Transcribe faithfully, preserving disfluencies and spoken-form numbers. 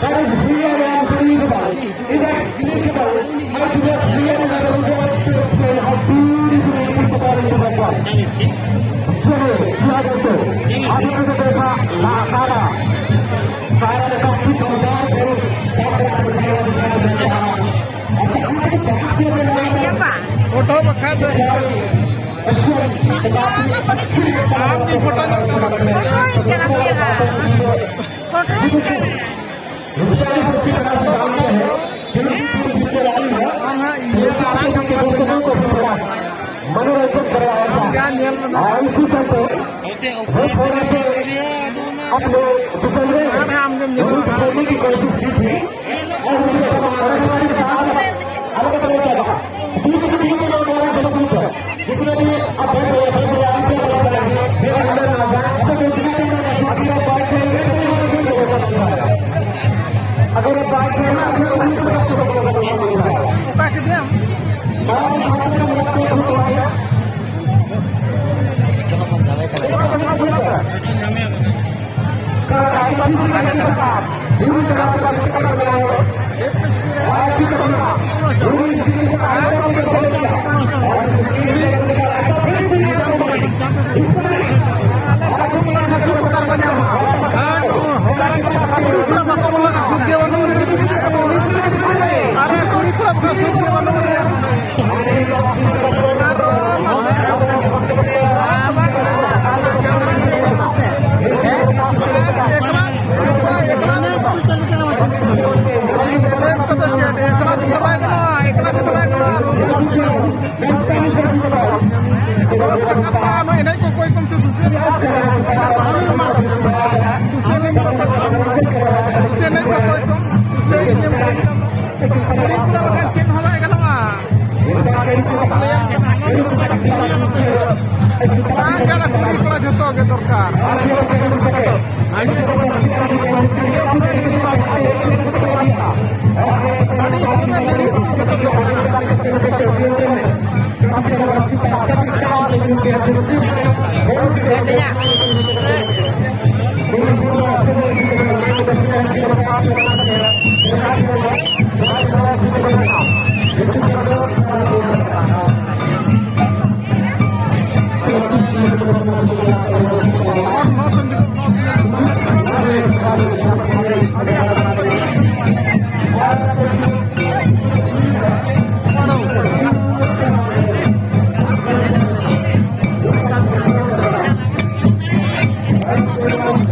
That is really unbelievable. It is unbelievable. How do you feel that the result is playing? How beautifully it is the ball in the ball. चलिए, स्वागत है। आप लोगों को देखा, ला-, सारा, सारा ने काफी जोरदार खेल, अच्छा, हमारे भारतीय ᱵᱟᱝ᱾ ᱯᱷᱳᱴᱳ ᱵᱟᱠᱷᱟᱡ ᱫᱚ ᱟᱢ ᱜᱮ ᱯᱷᱳᱴᱳ ᱧᱚᱜ ᱠᱟᱢᱟ᱾ ᱯᱷᱳᱴᱳᱧ ᱠᱟᱱᱟ ᱪᱮᱦᱨᱟ᱾ ᱯᱷᱳᱴᱳᱧ ᱠᱟᱱᱟ᱾ ᱟᱢ ᱦᱟᱸᱜ ᱤᱭᱟᱹ ᱟᱲᱟᱝ ᱠᱟᱛᱮ मनोरंजन करवाया था। ᱧᱮᱞ ᱢᱮ ᱱᱟᱦᱟᱜ᱾ और इसी चलते वो फोन पे अपने जो चल रहे हैं, उनको खोलने की कोशिश की थी। और उनके साथ अलग अलग जगह बीच में बीच में लोग द्वारा जब बीच जितने भी अब बैठ गए, बैठ गए, आप क्या बोला जाएगा? मेरा नंबर आ जाए। अब तो दूसरा टाइम अगर आप बात करेंगे, तो ये नहीं बोला जाएगा। अगर आप बात करेंगे, तो ये नहीं बोला जाएगा। ᱟᱨᱮ ᱠᱩᱲᱤ ᱠᱚᱲᱟ ᱠᱚ ᱥᱩᱨ ᱜᱮ ᱵᱟᱹᱱᱩᱜ ᱞᱮᱭᱟ᱾ ᱟᱨ ᱢᱟᱥᱮ ᱮᱠᱞᱟ, ᱮᱠᱞᱟ, ᱮᱠᱞᱟ ᱠᱚᱫᱚ ᱪᱮᱫ? ᱮᱠᱞᱟ ᱛᱮᱫᱚ ᱵᱟᱭ ᱜᱟᱱᱚᱜᱼᱟ, ᱮᱠᱞᱟ ᱛᱮᱫᱚ ᱵᱟᱭ ᱜᱟᱱᱚᱜᱼᱟ᱾ ᱫᱚᱥ ᱴᱟᱠᱟ ᱯᱟᱲᱟᱜᱼᱟ, ᱱᱚᱣᱟ ᱮᱱᱮᱡ ᱠᱚ ᱚᱠᱚᱭ ᱠᱚᱢ ᱥᱮ ᱫᱩᱥᱨᱟᱹ ᱫᱩᱥᱨᱟᱹ ᱮᱱᱮᱡ ᱠᱚ ᱚᱠᱚᱭ ᱠᱚᱢ, ᱫᱩᱥᱨᱟᱹ ᱮᱱᱮᱡ ᱠᱚ ᱚᱠᱚᱭ ᱠᱚᱢ, ᱫᱩᱥᱨᱟᱹ ᱮᱱᱮᱡ ᱠᱚ ᱚᱠᱚᱭ ᱠᱚᱢ᱾ ᱠᱩᱲᱤ ᱠᱚᱲᱟ ᱵᱟᱠᱷᱟᱱ ᱪᱮᱫ ᱦᱚᱸ ᱵᱟᱭ ᱜᱟᱱᱚᱜᱼᱟ᱾ ᱵᱟᱝ ᱜᱟᱱᱚᱜᱼᱟ, ᱠᱩᱲᱤ ᱠᱚᱲᱟ ᱡᱷᱚᱛᱚ ᱜᱮ ᱫᱚᱨᱠᱟᱨ᱾ ᱟᱹᱰᱤ ᱩᱛᱟᱹᱨ ᱞᱟᱹᱲᱦᱟᱹᱭ ᱡᱷᱚᱛᱚ ᱫᱚᱨᱠᱟᱨ᱾ धन्यवाद।